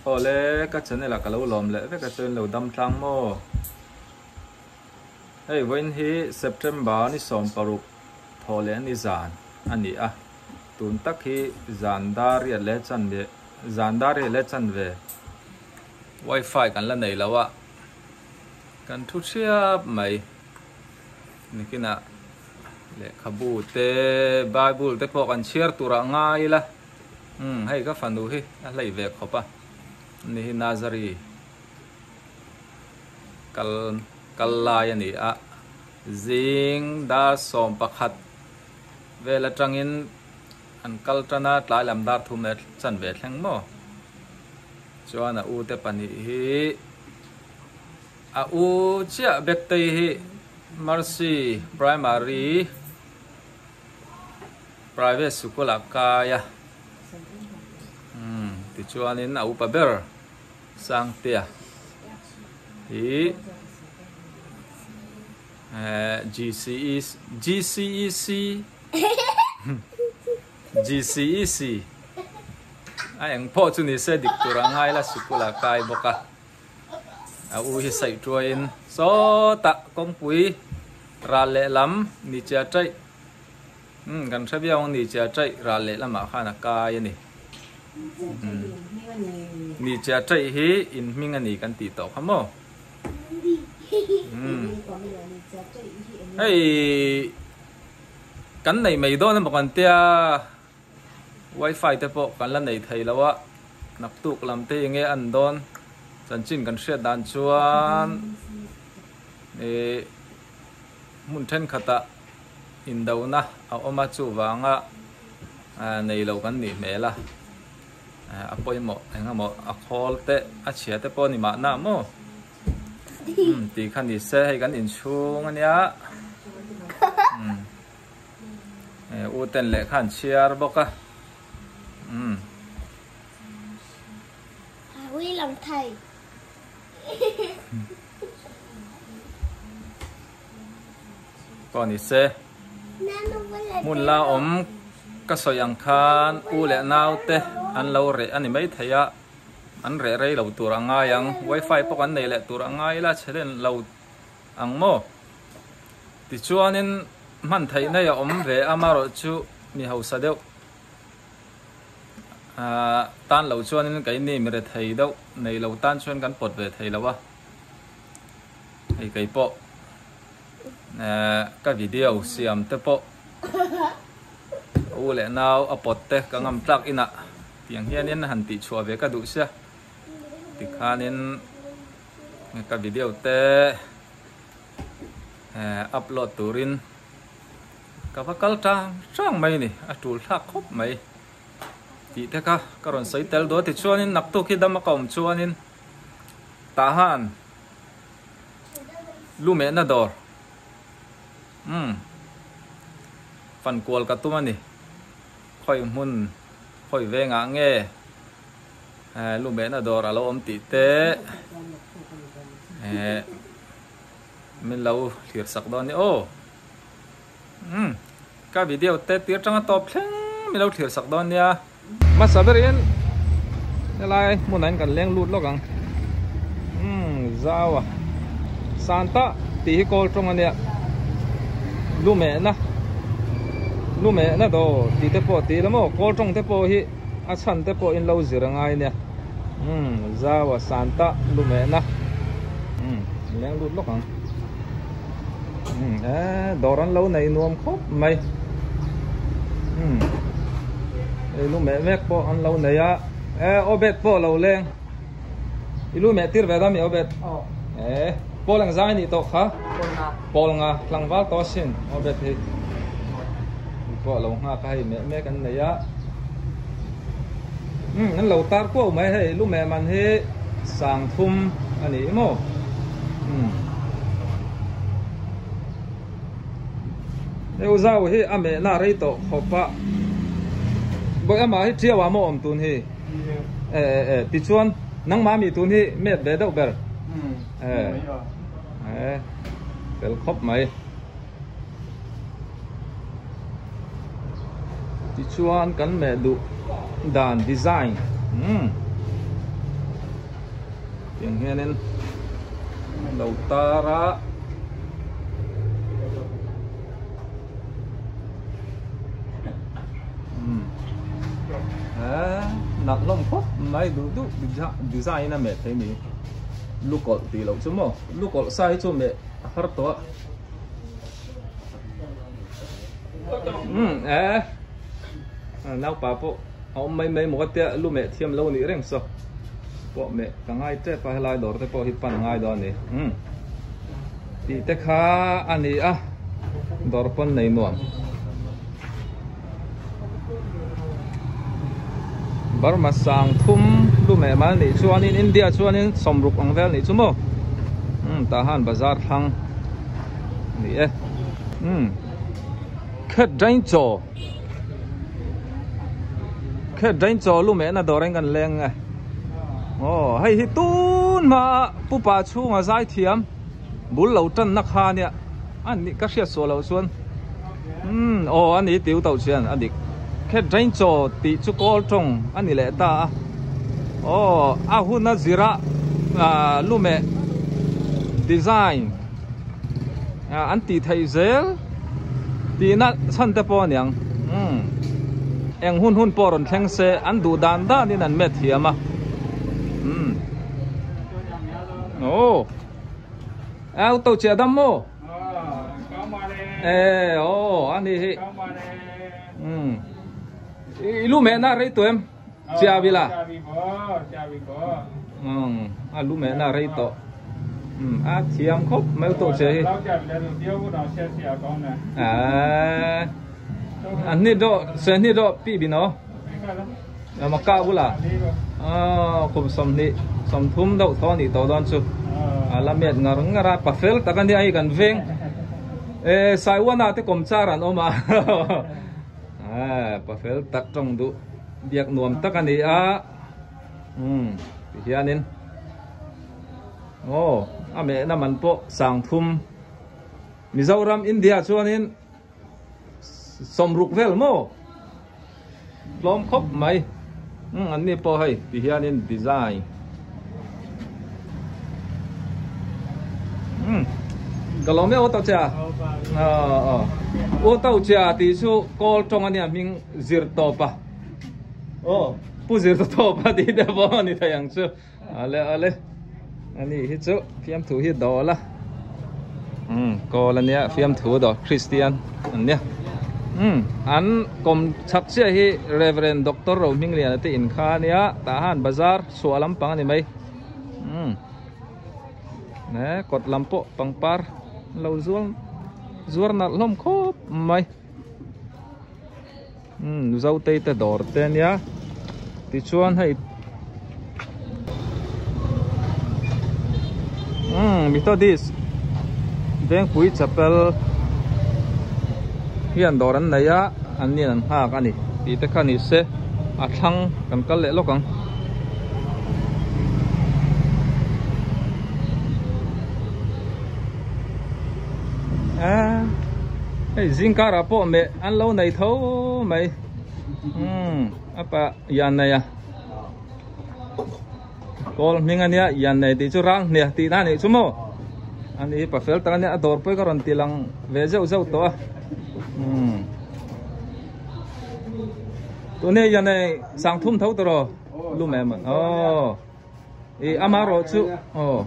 Awle ka channel ah ka lo lawm leh vek a chuan lo dam tlang maw? Hei vawiin hi September ni 16 thawh leh ni zan a ni a, tun tak hi zan dar riat leh chanve zan dar riat leh chanve wifi kan la nei lo a, kan thu thiap mai nikinah lehkhabu te bible te pawh kan chhiar turah ngai ila. Umm hei ka fanu hi a hlei ve khawp a ni hi Nazari kal kal lai a ni a zing dar 11 vel atangin an kal tan a tlai lam dar thum leh chanve thleng maw chuan a u te pahnih hi a u chiah Bektei hi Mercy Primary Private sikul ah kai a umm tichuanin a upa ber Sangtea hi eh GCE GCEC GCEC a eng pawh chu ni se dik tur a ngai la sikul ah kai bawk a a u hi saih tuaiin sawtah kawngpui ral lehlam ni chia taih. Umm kan hre viau ang ni chia taih ral leh lamah khan a kai a ni. Umm ni chia taih hi in hming a ni kan tih tawh kha maw. Umm hei kan nei mai dawn emaw kan tia wifi te pawh kan la nei thei lo a naktuk lam te hi nge an dawn chanchin kan hriat dan chuan ih hmun thenkhatah. Indona a awm a, chuvanga nei lo kan nih hmel a, a pawimawh eng emaw a khawl te a chhia te pawh a ni mahna maw? Umm tih kha ni se hei kan inchhung a nia, umm u ten lehkha an chhiar bawk a, umm. Pawh ni se. Hmun la awm ka sawi ang khan u leh nau te an lo reh a ni maithei a, an reh rei lo tur a ngai ang. Wifi pawh kan nei leh tur a ngai ila chhe len lo ang maw? Tichuanin hman theih nei a awm ve a, amaherawhchu mi hausa deuh ah tan lo chuanin keini mi rethei deuh nei lo tan chuan kan pawt ve thei lo a. Hei kei pawh eh ka video siam te pawh u leh nau a pawt te ka ngam tlak inah tiang hianin han tih chhuah ve ka duh sia tikhanin ka video te eh upload turin ka va kal tang tang mai a ni a tul thlak khawp mai tih te kha ka rawn sawi tel duh a tichuanin naktuk hi dam a ka awm chuanin tah han Lu mehna dawr umm fan kual ka tum a ni khawi hmun khawi vengah nge eh lu mehna dawr a lo awm tih te eh min lo thlir sak dawn a ni aw umm ka video te tir tanga tawp thleng min lo thlir sak dawn nia. Hmasa berin helai hmunah hian kan leng lut lawk ang umm zau a santa tih hi kawl tawng ania lu mehna lu mehna dawr tih te pawh tih ila maw kawl tawng te pawh hi a chhan te pawh in lo zir a ngai ania umm zau a santa lu mehna umm leng lut lawk ang umm eh dawr an lo nei nuam khawp mai umm ei lu meh mek pawh an lo nei a eh obet pawh lo leng i lu meh tir ve da mi obet eh pawl ang zai nih tawh kha pawl nga tlangval tawh asin obet hi pawh lo nghak a hei meh mek an nei a umm an lo tar kuau mai hei lu meh man hi 3000 a ni maw umm Hei u zau hi a mehna rei tawh khawp a bawi amah hi ṭiau ah maw awm tun hi e e e tichuan nangmah mi tun hi met ve deuh ber e e fel khawp mai tichuan kan meh duh dan design umm. Tiang hianin an lo tar a. Nalh hlawm khawp mai duh duh design a meh thei ni. Lukawlh tih loh chu maw lukawlh sa hi chu meh a har tawh a. Umm eh naupa pawh a awm mai mai maw ka tia lu meh thiam lo nih reng saw pawh meh ka ngai tep a helai dawr te pawh hi pan ngai dawn a ni umm tih te kha a ni a dawr pawn nei nuam Burma sang thum lu meh mal nih chuanin India chuanin sawmruk ang vel nih chu maw umm tah han bazar thlang ni e umm khet dain chaw khet dain chaw lu mehna dawr in kan leng e aw hei hi tun hma pupa chhunga zai thiam bul lo tanna kha ania a nih ka hriat suah loh chuan umm aw a ni tiu tauh chian a dik khet dain chaw tih chu kawl tawng a ni leh ta a aw a hun a zira ah lu meh design an tih theih zel tihna chhan te pawh a niang umm eng hun hun pawh rawn thleng se an duh dan dan in an met thiam a umm aw au to chiah dam maw e aw a ni hi umm i lu mehna rei tawh em Chia vi la. Umm a lu meh na rei tawh. Umm a thiam khawp mai tawh che hi. Aaa a hni dawh se hni dawh pi bi no. Ma ka bula. Aw kum sawmhnih sawmthum deuh thaw a nih tawh dawn chu. A la met ngar ngar a pafel tak a nia hei kan veng. E Saiwana te kawmchar an awm a. Aaa pafel tak tawng duh biak nuam tak a ni a umm ti hianin aw a mehna man pawh sang thum Mizoram India chuanin sawmruk vel maw tlawm khawp mai umm an ni pawh hei ti hianin design umm ka lawm e auto che a aw auto che a tih chu kawl tawng ania hming zir tawp a aw pu zir tawp a tih te pawh a ni thei ang chu ale ale ani hi chu fiamthu hi dawl a umm kawl ania fiamthu dawl Christian an nia umm an kawm chhak chiah hi Reverend Doctor Rohmingliana te in kha ania tah han bazar chhuah lampang a ni mai umm ne kawt lam pawh pangpar lo zual zuar nalh hlawm khawp mai umm zotei te dawr te ania tichuan hei umm Methodist Vengpui chapel hian dawr an nei a an nin an nghak a ni tih te kha ni se a thlang kan kal leh lawk ang. Hei zingkarah pawh meh an lo nei tho mai umm a pa yan nei a kawl hming a nia yan nei tih chu rang hniah tih na nih chu maw a ni pa fel tak a nia a dawr pawh hi ka rawn ti lang ve zeuh zeuh tawh a umm tun hi yan nei sang thum tho tawh rawh lu meh maw aw. I amarawh chu aw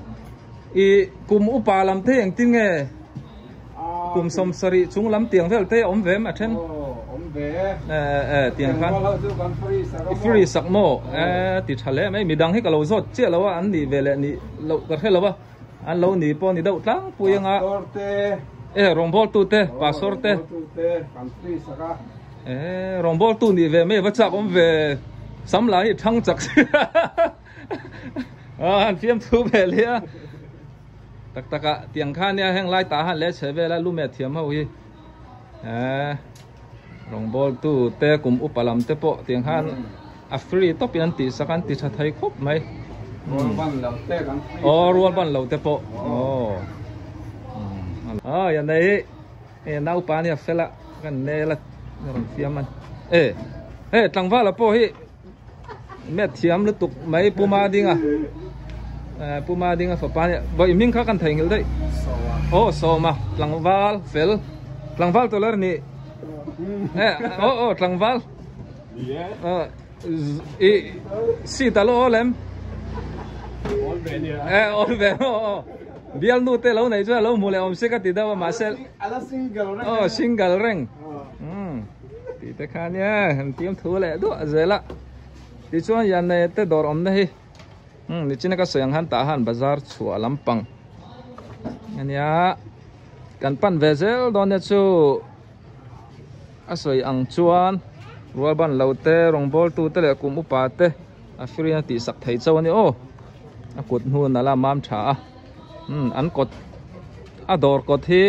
i kum upa lam te engtin nge kum sawmsarih chung lam tiang vel te awm ve em a then e e tiang khan i free sak maw e ti tha hle mai midang hi ka lo zawt chiah lo a an nih ve leh nih loh ka hre lo a an lo ni pawh ni deuh tlangpui anga e rawngbawltu te pastor te E rawngbawltu nih ve mai va chak awm ve sam lah hi thang chak si a han fiam thu ve le a tak tak ah tiang kha nia heng lai tah han leh chhe vel a lu meh thiam ho hi e rawngbawltu te kum upa lam te pawh tiang khan a free tawp in an tih sak an ti tha thei khawp mai aw rual ban lo te pawh aw a yan nei hi. Hei naupa nia fel a kan nel a rawn fiam a e hei tlangvala pawh hi met thiam lutuk mai puma ding a Pu Madinga fapa nia vawi hming kha kan theihnghilh daih aw Sawma tlangval fel tlangval tawlh a ni eh aw aw tlangval i seat a lo awl em eh awl ve aw aw bial nu te lo nei chuan a lo hmu leh awm se ka ti deuh a mahse aw single reng tih te kha nia han tiam thu leh duah zel a tichuan Yanne te dawr awmna hi umm nichina ka sawi ang khan tah han bazar chhuah lampang ania kan pan ve zel dawn nia chu a sawi ang chuan rual ban lo te rawngbawltu te leh kum upa te a free a tih sak thei chauh a ni aw a kut hnun a la mam tha a umm an kawt a dawr kawt hi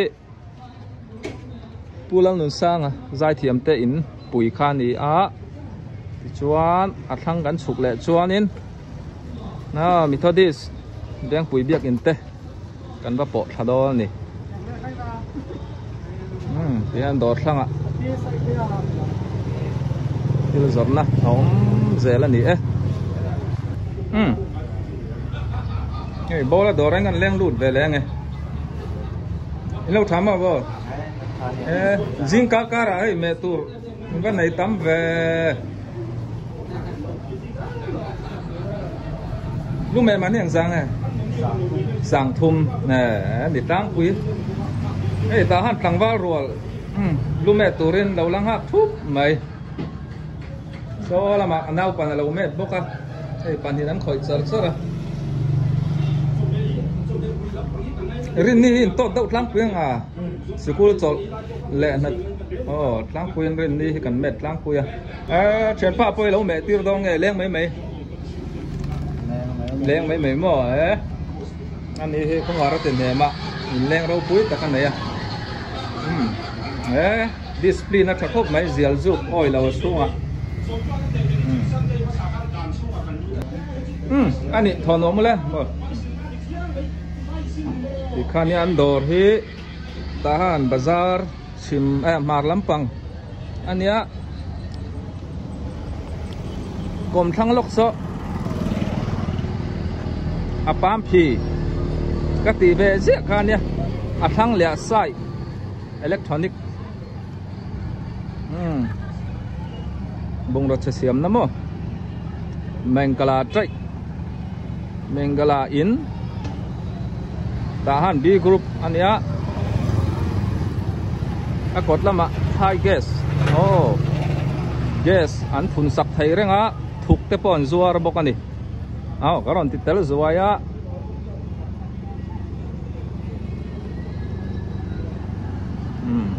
Pu Lalnunsanga zaithiam te in pui kha a ni a tichuan a thlang kan chhuk leh chuanin ah Methodist Vengpui biakin te kan va pawh thla dawn a ni umm tihian dawr thlangah thil zawrhna a awm zel a ni e umm hei bawla dawr reng kan leng lut ve leh ange in lo tha maw baw e zingka karah hei meh tur va nei tam ve. Lu meh mahni ang zang e sang thum eh ni tlangpui hei tah han tlangval rual lu meh turin lo la nghak thup mai saw lamah a naupan a lo met bawk a hei pahnih an khawih char char a rinni hi intawt deuh tlangpui anga sikul chawlh leh hna aw tlangpuiin rinni hi kan met tlangpui a. Eh, thianpa pawh i lo meh tir dawn nge leng mai mai leng mai mai maw eh ani hi khawngara ti hnem a in leng ropui tak a nei a um eh discipline a tha khawp mai zial zuk awi lo a chhungah um um ani thawnawm mawle maw tikhan hi an dawr hi tahan bazar chhim eh hmar lampang. Ania kawmthlang lawk saw a pam phi ka tih ve ziah kha ania a thlang leh a sai electronic umm bungraw chhe siam na maw mengkala taih mengkala in tah han B group ania a kawt lamah thai gas aw gas an phun sak thei reng a thuk te pawh an zuar bawk a ni aw ka rawn ti tel zuai a umm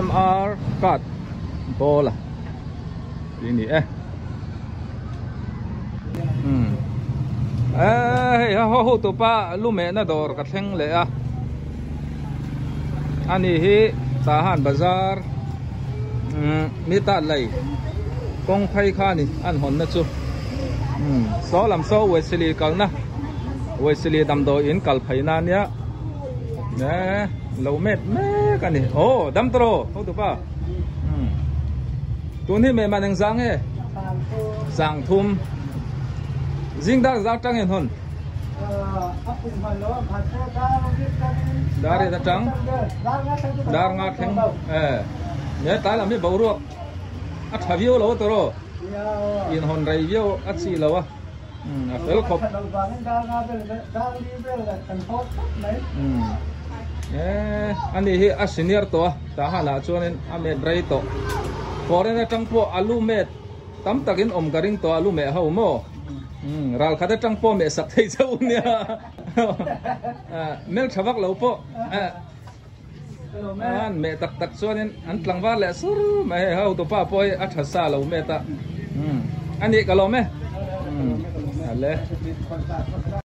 M_R card ball a. Tih ni e. Umm. Eh hei ha ho tupa lu mehna dawr ka thleng leh a. Ani hi Tahan bazar umm mi ta lei kawng phei kha ani an hawnna chu. Umm saw lam saw Wesley kalna Wesley damdawi in kal phei na ania. Eh lo met mek ani. Aw dam tawh ho tupa. Tun hi meh man eng zang nge? Sang thum. Zing dar zar tang in hawn? Dar riat atang. Dar nga thleng. Eh. Ne tlai lam hi boruak a tha viau lo tawh rawh. In hawn rei viau a chi lo a. A fel khawp. Eh, ani hi a senior tawh a, tah hanah chuanin a met rei tawh. Foreign atang pawh alu met tam takin awm ka ring tawh a, alu meh ho maw? Ral khat atang pawh meh sak thei chauh nia. Mel tha vak lo pawh. An meh tak tak chuanin an tlangval leh sur mai hei ho tupa pawh hi a tha sa lo met a. Ani ka lawm e. Ale.